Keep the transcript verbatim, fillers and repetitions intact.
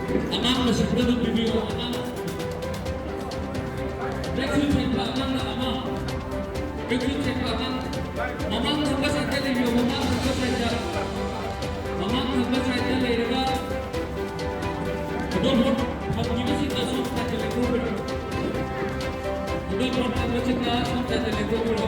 ꯑꯉꯥꯡ ꯃꯁꯤꯡꯗ ꯑꯗꯨꯝ ꯄꯤꯕꯤꯌꯨ꯫ ꯑꯉꯥꯡ ꯕ꯭ꯂꯦꯛ ꯁꯨꯠ ꯁꯦꯠꯄ ꯑꯉꯥꯡꯅ ꯑꯃ, ꯕ꯭ꯂꯦꯛ ꯁꯨꯠ ꯁꯦꯠꯄ ꯑꯉꯥꯡ ꯃꯃꯥꯡ ꯊꯪꯕ ꯁꯥꯏꯠꯇ ꯂꯩꯕꯤꯌꯨ꯫ ꯃꯃꯥꯡ ꯊꯪꯕ ꯁꯥꯏꯠꯇ, ꯃꯃꯥꯡ ꯊꯪꯕ ꯁꯥꯏꯠꯇ ꯂꯩꯔꯒ ꯈꯨꯗꯣꯜ ꯄꯣꯠ ꯐꯪꯈꯤꯕꯁꯤꯡꯗ ꯁꯣꯝ ꯁꯥꯏꯠꯇ ꯂꯦꯡꯊꯣꯛꯄꯤꯔꯛꯎ꯫ ꯈꯨꯗꯣꯜ ꯄꯣꯠ ꯐꯪꯕꯁꯤꯡꯅ ꯁꯣꯝ ꯁꯥꯏꯠꯇ ꯂꯦꯡꯊꯣꯛꯄꯤꯔꯛꯎ꯫